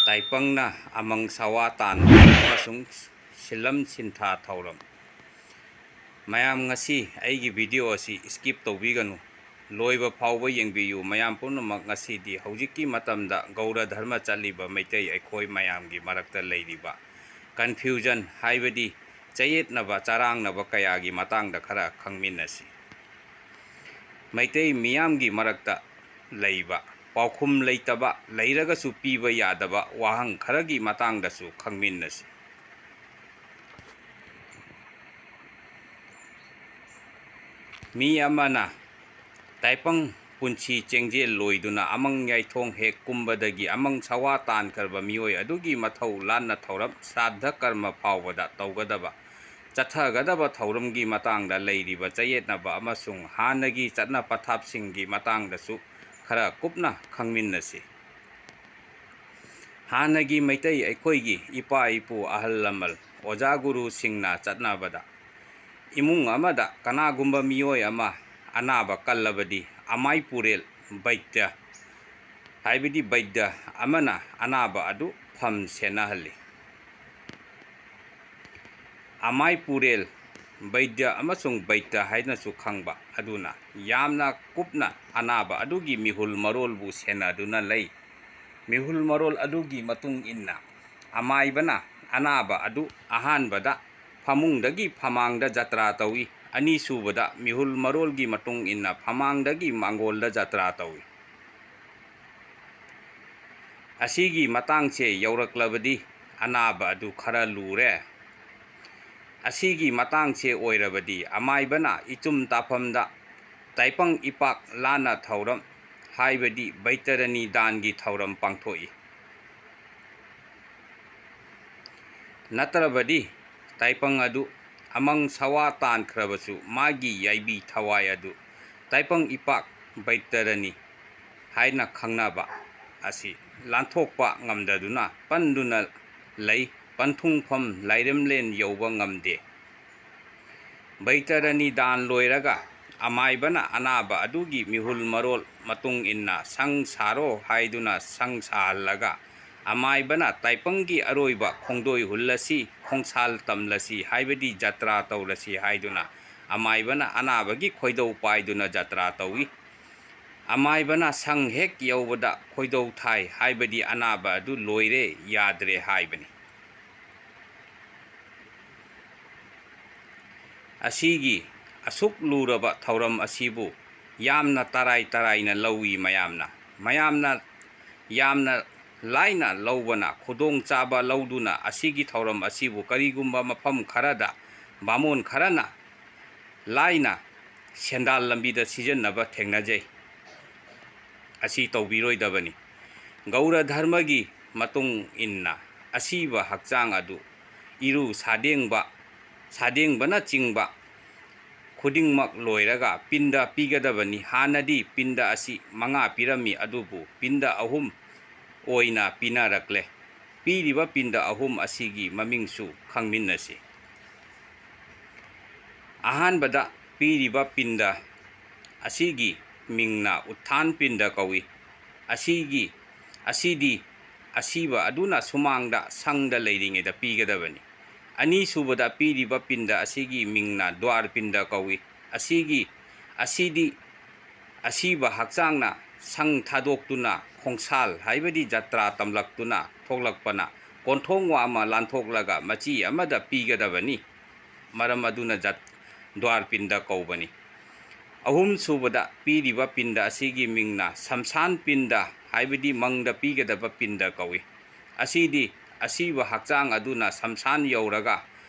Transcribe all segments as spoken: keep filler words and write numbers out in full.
ꯇꯥꯏꯄꯪꯅ Among ꯁꯋꯥ ꯇꯥꯟꯕ ꯑꯃꯁꯨꯡ ꯁꯤꯜꯂꯝ ꯁꯤꯟꯊꯥ ꯊꯧꯔꯝ꯫ ꯃꯌꯥꯝ, ꯉꯁꯤ ꯑꯩꯒꯤ video ꯑꯁꯤ skip ꯇꯧꯕꯤꯒꯅꯨ꯫ ꯂꯣꯏꯕ ꯐꯥꯎꯕ ꯌꯦꯡꯕꯤꯌꯨ꯫ ꯃꯌꯥꯝ ꯄꯨꯝꯅꯃꯛ, ꯉꯁꯤꯗꯤ ꯍꯧꯖꯤꯛꯀꯤ ꯃꯇꯝꯗ ꯒꯧꯔ ꯙꯔꯃ ꯆꯠꯂꯤꯕ ꯃꯩꯇꯩ ꯑꯩꯈꯣꯏ ꯃꯌꯥꯝꯒꯤ ꯃꯔꯛꯇ ꯂꯩꯔꯤꯕ confusion, ꯍꯥꯏꯕꯗꯤ ꯆꯌꯦꯠꯅꯕ, ꯆꯔꯥꯡꯅꯕ ꯀꯌꯥꯒꯤ ꯃꯇꯥꯡꯗ ꯈꯔ ꯈꯪꯃꯤꯟꯅꯁꯤ꯫ ꯃꯩꯇꯩ ꯃꯤꯌꯥꯝꯒꯤ ꯃꯔꯛꯇ ꯂꯩꯕ ꯄꯥꯎꯈꯨꯝ ꯂꯩꯇꯕ, ꯂꯩꯔꯒꯁꯨ ꯄꯤꯕ ꯌꯥꯗꯕ ꯋꯥꯍꯪ ꯈꯔꯒꯤ ꯃꯇꯥꯡꯗꯁꯨ ꯈꯪꯃꯤꯟꯅꯁꯤ꯫ ꯃꯤ ꯑꯃꯅ ꯇꯥꯏꯄꯪ ꯄꯨꯟꯁꯤ ꯆꯦꯡꯖꯦꯜ ꯂꯣꯏꯗꯨꯅ ꯑꯃꯪ ꯌꯥꯏꯊꯣꯡ ꯍꯦꯛ ꯀꯨꯝꯕꯗꯒꯤ ꯑꯃꯪ ꯁꯋꯥ ꯇꯥꯟꯈ꯭ꯔꯕ ꯃꯤꯑꯣꯏ ꯑꯗꯨꯒꯤ ꯃꯊꯧ ꯂꯥꯟꯅ ꯊꯧꯔꯝ ꯁ꯭ꯔꯥꯗꯙ ꯀꯔꯃ ꯐꯥꯎꯕꯗ ꯇꯧꯒꯗꯕ, ꯆꯠꯊꯒꯗꯕ ꯊꯧꯔꯝꯒꯤ ꯃꯇꯥꯡꯗ ꯂꯩꯔꯤꯕ ꯆꯌꯦꯠꯅꯕ ꯑꯃꯁꯨꯡ ꯍꯥꯟꯅꯒꯤ ꯆꯠꯅ ꯄꯊꯥꯞꯁꯤꯡꯒꯤ ꯃꯇꯥꯡꯗꯁꯨ ꯈꯔ ꯀꯨꯞꯅ ꯈꯪꯃꯤꯟꯅꯁꯤ꯫ ꯍꯥꯟꯅꯒꯤ ꯃꯩꯇꯩ ꯑꯩꯈꯣꯏꯒꯤ ꯏꯄꯥ ꯏꯄꯨ, ꯑꯍꯜ ꯂꯃꯟ, ꯑꯣꯖꯥ ꯒꯨꯔꯨꯁꯤꯡꯅ ꯆꯠꯅꯕꯗ, ꯏꯃꯨꯡ ꯑꯃꯗ ꯀꯅꯥꯒꯨꯝꯕ ꯃꯤꯑꯣꯏ ꯑꯃ ꯑꯅꯥꯕ ꯀꯜꯂꯕꯗꯤ, ꯑꯃꯥꯏ ꯄꯨꯔꯦꯜ ꯕꯩꯗ꯭ꯌ, ꯍꯥꯏꯕꯗꯤ ꯕꯩꯗ꯭ꯌ ꯑꯃꯅ ꯑꯅꯥꯕ ꯑꯗꯨ ꯐꯝ ꯁꯦꯟꯅꯍꯜꯂꯤ꯫ ꯑꯃꯥꯏ ꯄꯨꯔꯦꯜ ꯕꯩꯗ꯭ꯌ ꯑꯃꯁꯨꯡ ꯕꯩꯗ꯭ꯌ ꯍꯥꯏꯅꯁꯨ ꯈꯪꯕ ꯑꯗꯨꯅ ꯌꯥꯝꯅ ꯀꯨꯞꯅ ꯑꯅꯥꯕ ꯑꯗꯨꯒꯤ ꯃꯤꯍꯨꯜ ꯃꯔꯣꯜꯕꯨ ꯁꯦꯟꯅꯗꯨꯅ ꯂꯩ꯫ ꯃꯤꯍꯨꯜ ꯃꯔꯣꯜ ꯑꯗꯨꯒꯤ ꯃꯇꯨꯡ ꯏꯟꯅ ꯑꯃꯥꯏꯕꯅ ꯑꯅꯥꯕ ꯑꯗꯨ ꯑꯍꯥꯟꯕꯗ ꯐꯃꯨꯡꯗꯒꯤ ꯐꯃꯥꯡꯗ ꯖꯇ꯭ꯔꯥ ꯇꯧꯏ, ꯑꯅꯤꯁꯨꯕꯗ ꯃꯤꯍꯨꯜ ꯃꯔꯣꯜꯒꯤ ꯃꯇꯨꯡ ꯏꯟꯅ ꯐꯃꯥꯡꯗꯒꯤ ꯃꯥꯡꯒꯣꯜꯗ ꯖꯇ꯭ꯔꯥ ꯇꯧꯏ꯫ ꯑꯁꯤꯒꯤ ꯃꯇꯥꯡꯁꯦ ꯌꯧꯔꯛꯂꯕꯗꯤ ꯑꯅꯥꯕ ꯑꯗꯨ ꯈꯔ ꯂꯨꯔꯦ꯫ ꯑꯁꯤꯒꯤ ꯃꯇꯥꯡꯁꯦ ꯑꯣꯏꯔꯕꯗꯤ ꯑꯃꯥꯏꯕꯅ ꯏꯆꯨꯝ ꯇꯥꯐꯝꯗ ꯇꯥꯏꯄꯪ ꯏꯄꯥꯛ ꯂꯥꯟꯅ ꯊꯧꯔꯝ, ꯍꯥꯏꯕꯗꯤ ꯕꯩꯇꯔꯅꯤ ꯗꯥꯟꯒꯤ ꯊꯧꯔꯝ ꯄꯥꯡꯊꯣꯛꯏ꯫ ꯅꯠꯇ꯭ꯔꯕꯗꯤ ꯇꯥꯏꯄꯪ ꯑꯗꯨ ꯑꯃꯪ ꯁꯋꯥ ꯇꯥꯟꯈ꯭ꯔꯕꯁꯨ ꯃꯥꯒꯤ ꯌꯥꯏꯕꯤ ꯊꯋꯥꯏ ꯑꯗꯨ ꯇꯥꯏꯄꯪ ꯏꯄꯥꯛ ꯕꯩꯇꯔꯅꯤ ꯍꯥꯏꯅ ꯈꯪꯅꯕ ꯑꯁꯤ ꯂꯥꯟꯊꯣꯛꯄ ꯉꯝꯗꯗꯨꯅ ꯄꯟꯗꯨꯅ ꯂꯩ, ꯄꯟꯊꯨꯡꯐꯝ ꯂꯥꯏꯔꯦꯝꯂꯦꯟ ꯌꯧꯕ ꯉꯝꯗꯦ꯫ ꯕꯩꯇꯔꯅꯤ ꯗꯥꯟ ꯂꯣꯏꯔꯒ ꯑꯃꯥꯏꯕꯅ ꯑꯅꯥꯕ ꯑꯗꯨꯒꯤ ꯃꯤꯍꯨꯜ ꯃꯔꯣꯜ ꯃꯇꯨꯡ ꯏꯟꯅ ꯁꯪ ꯁꯥꯔꯣ ꯍꯥꯏꯗꯨꯅ ꯁꯪ ꯁꯥꯍꯜꯂꯒ ꯑꯃꯥꯏꯕꯅ ꯇꯥꯏꯄꯪꯒꯤ ꯑꯔꯣꯏꯕ ꯈꯣꯡꯗꯣꯏ ꯍꯨꯜꯂꯁꯤ, ꯈꯣꯡꯁꯥꯜ ꯇꯝꯂꯁꯤ, ꯍꯥꯏꯕꯗꯤ ꯖꯇ꯭ꯔꯥ ꯇꯧꯔꯁꯤ ꯍꯥꯏꯗꯨꯅ ꯑꯃꯥꯏꯕꯅ ꯑꯅꯥꯕꯒꯤ ꯈꯣꯏꯗꯧ ꯄꯥꯏꯗꯨꯅ ꯖꯇ꯭ꯔꯥ ꯇꯧꯏ꯫ ꯑꯃꯥꯏꯕꯅ ꯁꯪ ꯍꯦꯛ ꯌꯧꯕꯗ ꯈꯣꯏꯗꯧ ꯊꯥꯏ, ꯍꯥꯏꯕꯗꯤ ꯑꯅꯥꯕ ꯑꯗꯨ ꯂꯣꯏꯔꯦ, ꯌꯥꯗ꯭ꯔꯦ ꯍꯥꯏꯕꯅꯤ꯫ ꯑꯁꯤꯒꯤ ꯑꯁꯨꯛ ꯂꯨꯔꯕ ꯊꯧꯔꯝ ꯑꯁꯤꯕꯨ ꯌꯥꯝꯅ ꯇꯔꯥꯏ ꯇꯔꯥꯏꯅ ꯂꯧꯏ ꯃꯌꯥꯝꯅ꯫ ꯃꯌꯥꯝꯅ ꯌꯥꯝꯅ ꯂꯥꯏꯅ ꯂꯧꯕꯅ, ꯈꯨꯗꯣꯡꯆꯥꯕ ꯂꯧꯗꯨꯅ ꯑꯁꯤꯒꯤ ꯊꯧꯔꯝ ꯑꯁꯤꯕꯨ ꯀꯔꯤꯒꯨꯝꯕ ꯃꯐꯝ ꯈꯔꯗ ꯕꯥꯃꯣꯟ ꯈꯔꯅ ꯂꯥꯏꯅ ꯁꯦꯟꯗꯥꯜ ꯂꯝꯕꯤꯗ ꯁꯤꯖꯤꯟꯅꯕ ꯊꯦꯡꯅꯖꯩ꯫ ꯑꯁꯤ ꯇꯧꯕꯤꯔꯣꯏꯗꯕꯅꯤ꯫ ꯒꯧꯔ ꯙꯔꯃꯒꯤ ꯃꯇꯨꯡ ꯏꯟꯅ ꯑꯁꯤꯕ ꯍꯛꯆꯥꯡ ꯑꯗꯨ ꯏꯔꯨ ꯁꯥꯗꯦꯡꯕ, ꯁꯥꯗꯦꯡꯕꯅꯆꯤꯡꯕ ꯈꯨꯗꯤꯡꯃꯛ ꯂꯣꯏꯔꯒ ꯄꯤꯟꯗ ꯄꯤꯒꯗꯕꯅꯤ꯫ ꯍꯥꯟꯅꯗꯤ ꯄꯤꯟꯗ ꯑꯁꯤ ꯃꯉꯥ ꯄꯤꯔꯝꯃꯤ, ꯑꯗꯨꯕꯨ ꯄꯤꯟꯗ ꯑꯍꯨꯝ ꯑꯣꯏꯅ ꯄꯤꯅꯔꯛꯂꯦ꯫ ꯄꯤꯔꯤꯕ ꯄꯤꯟꯗ ꯑꯍꯨꯝ ꯑꯁꯤꯒꯤ ꯃꯃꯤꯡꯁꯨ ꯈꯪꯃꯤꯟꯅꯁꯤ꯫ ꯑꯍꯥꯟꯕꯗ ꯄꯤꯔꯤꯕ ꯄꯤꯟꯗ ꯑꯁꯤꯒꯤ ꯃꯤꯡꯅ ꯎꯠꯊꯥꯟ ꯄꯤꯟꯗ ꯀꯧꯏ꯫ ꯑꯁꯤꯒꯤ, ꯑꯁꯤꯗꯤ ꯑꯁꯤꯕ ꯑꯗꯨꯅ ꯁꯨꯃꯥꯡꯗ ꯁꯪꯗ ꯂꯩꯔꯤꯉꯩꯗ ꯄꯤꯒꯗꯕꯅꯤ꯫ ꯑꯅꯤꯁꯨꯕꯗ ꯄꯤꯔꯤꯕ ꯄꯤꯟꯗ ꯑꯁꯤꯒꯤ ꯃꯤꯡꯅ ꯗ꯭ꯋꯥꯔ ꯄꯤꯟꯗ ꯀꯧꯏ꯫ ꯑꯁꯤꯒꯤ, ꯑꯁꯤꯗꯤ ꯑꯁꯤꯕ ꯍꯛꯆꯥꯡꯅ ꯁꯪ ꯊꯥꯗꯣꯛꯇꯨꯅ ꯈꯣꯡꯁꯥꯜ, ꯍꯥꯏꯕꯗꯤ ꯖꯇ꯭ꯔꯥ ꯇꯝꯂꯛꯇꯨꯅ ꯊꯣꯛꯂꯛꯄꯅ ꯀꯣꯟꯊꯣꯡ ꯋꯥꯃ ꯂꯥꯟꯊꯣꯛꯂꯒ ꯃꯆꯤ ꯑꯃꯗ ꯄꯤꯒꯗꯕꯅꯤ꯫ ꯃꯔꯝ ꯑꯗꯨꯅ ꯖꯠ-, ꯗ꯭ꯋꯥꯔ ꯄꯤꯟꯗ ꯀꯧꯕꯅꯤ꯫ ꯑꯍꯨꯝꯁꯨꯕꯗ ꯄꯤꯔꯤꯕ ꯄꯤꯟꯗ ꯑꯁꯤꯒꯤ ꯃꯤꯡꯅ ꯁꯝꯁꯥꯟ ꯄꯤꯟꯗ, ꯍꯥꯏꯕꯗꯤ ꯃꯪꯗ ꯄꯤꯒꯗꯕ ꯄꯤꯟꯗ ꯀꯧꯏ꯫ ꯑꯁꯤꯗꯤ ꯑꯁꯤꯕ ꯍꯛꯆꯥꯡ ꯑꯗꯨꯅ ꯁꯝꯁꯥꯟ ꯌꯧꯔꯒ,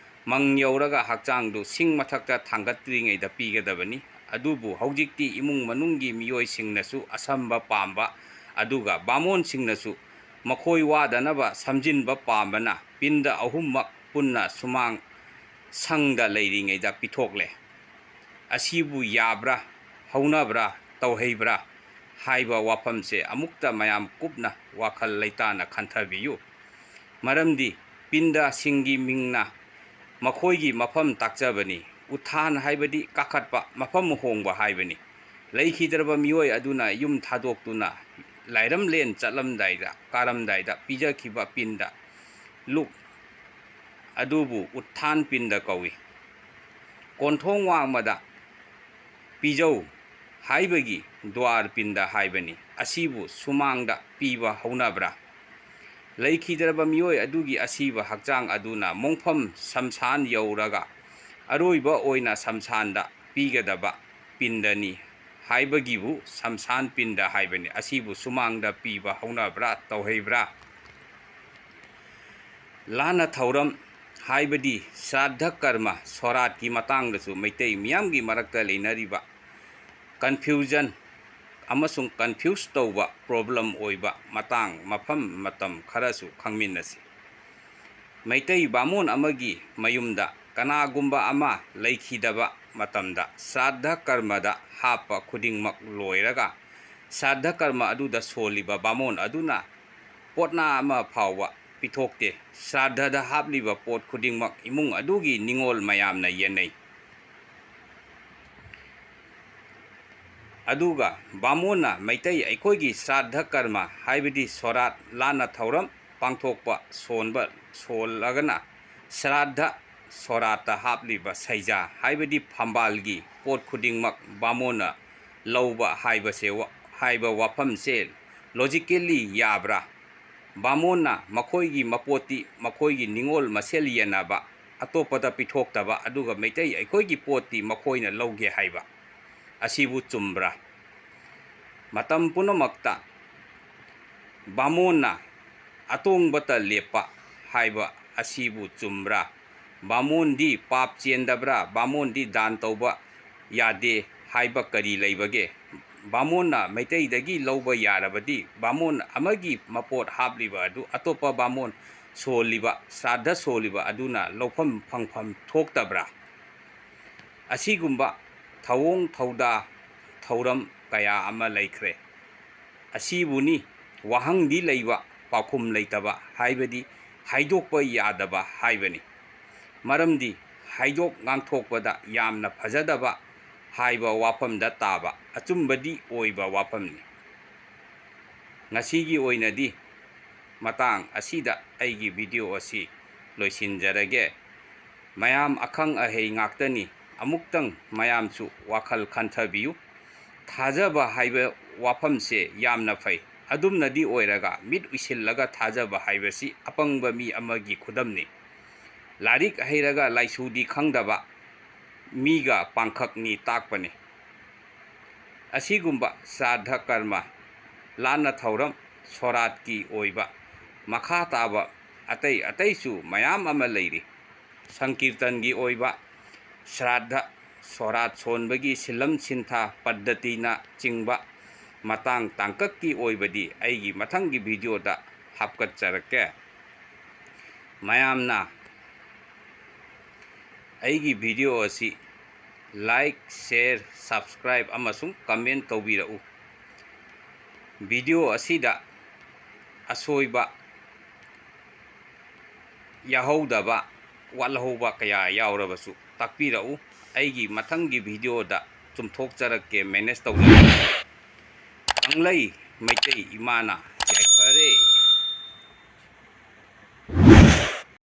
ꯃꯪ ꯌꯧꯔꯒ ꯍꯛꯆꯥꯡꯗꯨ ꯁꯤꯡ ꯃꯊꯛꯇ ꯊꯥꯡꯒꯠꯇ꯭ꯔꯤꯉꯩꯗ ꯄꯤꯒꯗꯕꯅꯤ꯫ ꯑꯗꯨꯕꯨ ꯍꯧꯖꯤꯛꯇꯤ ꯏꯃꯨꯡ ꯃꯅꯨꯡꯒꯤ ꯃꯤꯑꯣꯏꯁꯤꯡꯅꯁꯨ ꯑꯁꯝꯕ ꯄꯥꯝꯕ, ꯑꯗꯨꯒ ꯕꯥꯃꯣꯟꯁꯤꯡꯅꯁꯨ ꯃꯈꯣꯏ ꯋꯥꯗꯅꯕ ꯁꯝꯖꯤꯟꯕ ꯄꯥꯝꯕꯅ ꯄꯤꯟꯗ ꯑꯍꯨꯝꯃꯛ ꯄꯨꯟꯅ ꯁꯨꯃꯥꯡ ꯁꯪꯗ ꯂꯩꯔꯤꯉꯩꯗ ꯄꯤꯊꯣꯛꯂꯦ꯫ ꯑꯁꯤꯕꯨ ꯌꯥꯕ꯭ꯔꯥ, ꯍꯧꯅꯕ꯭ꯔꯥ, ꯇꯧꯍꯩꯕ꯭ꯔꯥ ꯍꯥꯏꯕ ꯋꯥꯐꯝꯁꯦ ꯑꯃꯨꯛꯇ ꯃꯌꯥꯝ ꯀꯨꯞꯅ ꯋꯥꯈꯜ ꯂꯩꯇꯥꯅ ꯈꯟꯊꯕꯤꯌꯨ꯫ ꯃꯔꯝꯗꯤ ꯄꯤꯟꯗꯁꯤꯡꯒꯤ ꯃꯤꯡꯅ ꯃꯈꯣꯏꯒꯤ ꯃꯐꯝ ꯇꯥꯛꯆꯕꯅꯤ꯫ ꯎꯠꯊꯥꯟ ꯍꯥꯏꯕꯗꯤ ꯀꯥꯈꯠꯄ, ꯃꯐꯝ ꯍꯣꯡꯕ ꯍꯥꯏꯕꯅꯤ꯫ ꯂꯩꯈꯤꯗ꯭ꯔꯕ ꯃꯤꯑꯣꯏ ꯑꯗꯨꯅ ꯌꯨꯝ ꯊꯥꯗꯣꯛꯇꯨꯅ ꯂꯥꯏꯔꯝꯂꯦꯟ ꯆꯠꯂꯝꯗꯥꯏꯗ, ꯀꯥꯔꯝꯗꯥꯏꯗ ꯄꯤꯖꯈꯤꯕ ꯄꯤꯟꯗ ꯂꯨꯛ ꯑꯗꯨꯕꯨ ꯎꯠꯊꯥꯟ ꯄꯤꯟꯗ ꯀꯧꯏ꯫ ꯀꯣꯟꯊꯣꯡ ꯋꯥꯡꯃꯗ ꯄꯤꯖꯧ ꯍꯥꯏꯕꯒꯤ ꯗ꯭ꯋꯥꯔ ꯄꯤꯟꯗ ꯍꯥꯏꯕꯅꯤ꯫ ꯑꯁꯤꯕꯨ ꯁꯨꯃꯥꯡꯗ ꯄꯤꯕ ꯍꯧꯅꯕ꯭ꯔꯥ? ꯂꯩꯈꯤꯗ꯭ꯔꯕ ꯃꯤꯑꯣꯏ ꯑꯗꯨꯒꯤ ꯑꯁꯤꯕ ꯍꯛꯆꯥꯡ ꯑꯗꯨꯅ ꯃꯣꯡꯐꯝ ꯁꯝꯁꯥꯟ ꯌꯧꯔꯒ ꯑꯔꯣꯏꯕ ꯑꯣꯏꯅ ꯁꯝꯁꯥꯟꯗ ꯄꯤꯒꯗꯕ ꯄꯤꯟꯗꯅꯤ ꯍꯥꯏꯕꯒꯤꯕꯨ ꯁꯝꯁꯥꯟ ꯄꯤꯟꯗ ꯍꯥꯏꯕꯅꯤ꯫ ꯑꯁꯤꯕꯨ ꯁꯨꯃꯥꯡꯗ ꯄꯤꯕ ꯍꯧꯅꯕ꯭ꯔꯥ, ꯇꯧꯍꯩꯕ꯭ꯔꯥ? ꯂꯥꯟꯅ ꯊꯧꯔꯝ ꯍꯥꯏꯕꯗꯤ ꯁ꯭ꯔꯥꯗꯙ ꯀꯔꯃ ꯁꯣꯔꯥꯠꯀꯤ ꯃꯇꯥꯡꯗꯁꯨ ꯃꯩꯇꯩ ꯃꯤꯌꯥꯝꯒꯤ ꯃꯔꯛꯇ ꯂꯩꯅꯔꯤꯕ ꯀꯟꯐ꯭ꯌꯨꯖꯟ ꯑꯃꯁꯨꯡ ꯀꯟꯐ꯭ꯌꯨꯁ ꯇꯧꯕ ꯄ꯭ꯔꯣꯕ꯭ꯂꯦꯝ ꯑꯣꯏꯕ ꯃꯇꯥꯡ, ꯃꯐꯝ, ꯃꯇꯝ ꯈꯔꯁꯨ ꯈꯪꯃꯤꯟꯅꯁꯤ꯫ ꯃꯩꯇꯩ ꯕꯥꯃꯣꯟ ꯑꯃꯒꯤ ꯃꯌꯨꯝꯗ ꯀꯅꯥꯒꯨꯝꯕ ꯑꯃ ꯂꯩꯈꯤꯗꯕ ꯃꯇꯝꯗ ꯁ꯭ꯔꯥꯗꯙ ꯀꯔꯃꯗ ꯍꯥꯞꯄ ꯈꯨꯗꯤꯡꯃꯛ ꯂꯣꯏꯔꯒ ꯁ꯭ꯔꯥꯗꯙ ꯀꯔꯃ ꯑꯗꯨꯗ ꯁꯣꯜꯂꯤꯕ ꯕꯥꯃꯣꯟ ꯑꯗꯨꯅ ꯄꯣꯠꯅꯥ ꯑꯃ ꯐꯥꯎꯕ ꯄꯤꯊꯣꯛꯇꯦ꯫ ꯁ꯭ꯔꯥꯗꯙꯗ ꯍꯥꯞꯂꯤꯕ ꯄꯣꯠ ꯈꯨꯗꯤꯡꯃꯛ ꯏꯃꯨꯡ ꯑꯗꯨꯒꯤ ꯅꯤꯡꯉꯣꯜ ꯃꯌꯥꯝꯅ ꯌꯦꯟꯅꯩ꯫ ꯑꯗꯨꯒ ꯕꯥꯃꯣꯟꯅ ꯃꯩꯇꯩ ꯑꯩꯈꯣꯏꯒꯤ ꯁ꯭ꯔꯥꯗꯙ ꯀꯔꯃ ꯍꯥꯏꯕꯗꯤ ꯁꯣꯔꯥꯠ ꯂꯥꯟꯅ ꯊꯧꯔꯝ ꯄꯥꯡꯊꯣꯛꯄ ꯁꯣꯟꯕ ꯁꯣꯜꯂꯒꯅ ꯁ꯭ꯔꯥꯗꯙ ꯁꯣꯔꯥꯠꯇ ꯍꯥꯞꯂꯤꯕ ꯁꯩꯖꯥ ꯍꯥꯏꯕꯗꯤ ꯐꯝꯕꯥꯜꯒꯤ ꯄꯣꯠ ꯈꯨꯗꯤꯡꯃꯛ ꯕꯥꯃꯣꯟꯅ ꯂꯧꯕ ꯍꯥꯏꯕꯁꯦ ꯋꯥ-, ꯍꯥꯏꯕ ꯋꯥꯐꯝꯁꯦ ꯂꯣꯖꯤꯀꯦꯜꯂꯤ ꯌꯥꯕ꯭ꯔꯥ? ꯕꯥꯃꯣꯟꯅ ꯃꯈꯣꯏꯒꯤ ꯃꯄꯣꯠꯇꯤ ꯃꯈꯣꯏꯒꯤ ꯅꯤꯡꯉꯣꯜ ꯃꯁꯦꯜ ꯌꯦꯟꯅꯕ, ꯑꯇꯣꯞꯄꯗ ꯄꯤꯊꯣꯛꯇꯕ, ꯑꯗꯨꯒ ꯃꯩꯇꯩ ꯑꯩꯈꯣꯏꯒꯤ ꯄꯣꯠꯇꯤ ꯃꯈꯣꯏꯅ ꯂꯧꯒꯦ ꯍꯥꯏꯕ ꯑꯁꯤꯕꯨ ꯆꯨꯝꯕ꯭ꯔꯥ? ꯃꯇꯝ ꯄꯨꯝꯅꯃꯛꯇ ꯕꯥꯃꯣꯟꯅ ꯑꯇꯣꯡꯕꯇ ꯂꯦꯞꯄ ꯍꯥꯏꯕ ꯑꯁꯤꯕꯨ ꯆꯨꯝꯕ꯭ꯔꯥ? ꯕꯥꯃꯣꯟꯗꯤ ꯄꯥꯞ ꯆꯦꯟꯗꯕ꯭ꯔꯥ? ꯕꯥꯃꯣꯟꯗꯤ ꯗꯥꯟ ꯇꯧꯕ ꯌꯥꯗꯦ ꯍꯥꯏꯕ ꯀꯔꯤ ꯂꯩꯕꯒꯦ? ꯕꯥꯃꯣꯟꯅ ꯃꯩꯇꯩꯗꯒꯤ ꯂꯧꯕ ꯌꯥꯔꯕꯗꯤ ꯕꯥꯃꯣꯟ ꯑꯃꯒꯤ ꯃꯄꯣꯠ ꯍꯥꯞꯂꯤꯕ ꯑꯗꯨ ꯑꯇꯣꯞꯄ ꯕꯥꯃꯣꯟ ꯁꯣꯜꯂꯤꯕ, ꯁ꯭ꯔꯥꯗꯙ ꯁꯣꯜꯂꯤꯕ ꯑꯗꯨꯅ ꯂꯧꯐꯝ ꯐꯪꯐꯝ ꯊꯣꯛꯇꯕ꯭ꯔꯥ? ꯑꯁꯤꯒꯨꯝꯕ ꯊꯧꯑꯣꯡ ꯊꯧꯗꯥ ꯊꯧꯔꯝ ꯀꯌꯥ ꯑꯃ ꯂꯩꯈ꯭ꯔꯦ꯫ ꯑꯁꯤꯕꯨꯅꯤ ꯋꯥꯍꯪꯗꯤ ꯂꯩꯕ, ꯄꯥꯎꯈꯨꯝ ꯂꯩꯇꯕ ꯍꯥꯏꯕꯗꯤ ꯍꯥꯏꯗꯣꯛꯄ ꯌꯥꯗꯕ ꯍꯥꯏꯕꯅꯤ꯫ ꯃꯔꯝꯗꯤ ꯍꯥꯏꯗꯣꯛ ꯉꯥꯡꯊꯣꯛꯄꯗ ꯌꯥꯝꯅ ꯐꯖꯗꯕ ꯍꯥꯏꯕ ꯋꯥꯐꯝꯗ ꯇꯥꯕ ꯑꯆꯨꯝꯕꯗꯤ ꯑꯣꯏꯕ ꯋꯥꯐꯝꯅꯤ꯫ ꯉꯁꯤꯒꯤ ꯑꯣꯏꯅꯗꯤ ꯃꯇꯥꯡ ꯑꯁꯤꯗ ꯑꯩꯒꯤ video ꯑꯁꯤ ꯂꯣꯏꯁꯤꯟꯖꯔꯒꯦ꯫ ꯃꯌꯥꯝ ꯑꯈꯪ ꯑꯍꯩ ꯉꯥꯛꯇꯅꯤ꯫ ꯑꯃꯨꯛꯇꯪ ꯃꯌꯥꯝꯁꯨ ꯋꯥꯈꯜ ꯈꯟꯊꯕꯤꯌꯨ꯫ ꯊꯥꯖꯕ ꯍꯥꯏꯕ ꯋꯥꯐꯝꯁꯦ ꯌꯥꯝꯅ ꯐꯩ꯫ ꯑꯗꯨꯝꯅꯗꯤ ꯑꯣꯏꯔꯒ ꯃꯤꯠ ꯎꯏꯁꯤꯜꯂꯒ ꯊꯥꯖꯕ ꯍꯥꯏꯕꯁꯤ ꯑꯄꯪꯕ ꯃꯤ ꯑꯃꯒꯤ ꯈꯨꯗꯝꯅꯤ꯫ ꯂꯥꯏꯔꯤꯛ ꯍꯩꯔꯒ ꯂꯥꯏꯁꯨꯗꯤ ꯈꯪꯗꯕ ꯃꯤꯒ ꯄꯥꯡꯈꯛꯅꯤ ꯇꯥꯛꯄꯅꯤ꯫ ꯑꯁꯤꯒꯨꯝꯕ ꯁ꯭ꯔꯥꯗꯙ ꯀꯔꯃ, ꯂꯥꯟꯅ ꯊꯧꯔꯝ, ꯁꯣꯔꯥꯠꯀꯤ ꯑꯣꯏꯕ ꯃꯈꯥ ꯇꯥꯕ ꯑꯇꯩ ꯑꯇꯩꯁꯨ ꯃꯌꯥꯝ ꯑꯃ ꯂꯩꯔꯤ꯫ ꯁꯪꯀꯤꯔꯇꯟꯒꯤ ꯑꯣꯏꯕ ꯁ꯭ꯔꯥꯗꯙ, ꯁꯣꯔꯥꯠ ꯁꯣꯟꯕꯒꯤ ꯁꯤꯂꯝ ꯁꯤꯟꯊꯥ ꯄꯗ꯭ꯙꯇꯤꯅꯆꯤꯡꯕ ꯃꯇꯥꯡ ꯇꯥꯡꯀꯛꯀꯤ ꯑꯣꯏꯕꯗꯤ ꯑꯩꯒꯤ ꯃꯊꯪꯒꯤ videoꯗ ꯍꯥꯞꯀꯠꯆꯔꯛꯀꯦ꯫ ꯃꯌꯥꯝꯅ ꯑꯩꯒꯤ video ꯑꯁꯤ like, share, subscribe ꯑꯃꯁꯨꯡ comment ꯇꯧꯕꯤꯔꯛꯎ꯫ Video ꯑꯁꯤꯗ ꯑꯁꯣꯏꯕ ꯌꯥꯍꯧꯗꯕ, ꯋꯥꯠꯍꯧꯕ ꯀꯌꯥ ꯌꯥꯎꯔꯕꯁꯨ ꯇꯥꯛꯄꯤꯔꯛꯎ꯫ ꯑꯩꯒꯤ ꯃꯊꯪꯒꯤ videoꯗ ꯆꯨꯝꯊꯣꯛꯆꯔꯛꯀꯦ, manage ꯇꯧꯖꯔꯛꯀꯦ꯫ ꯀꯪꯂꯩ ꯃꯩꯇꯩ ꯏꯃꯥꯅ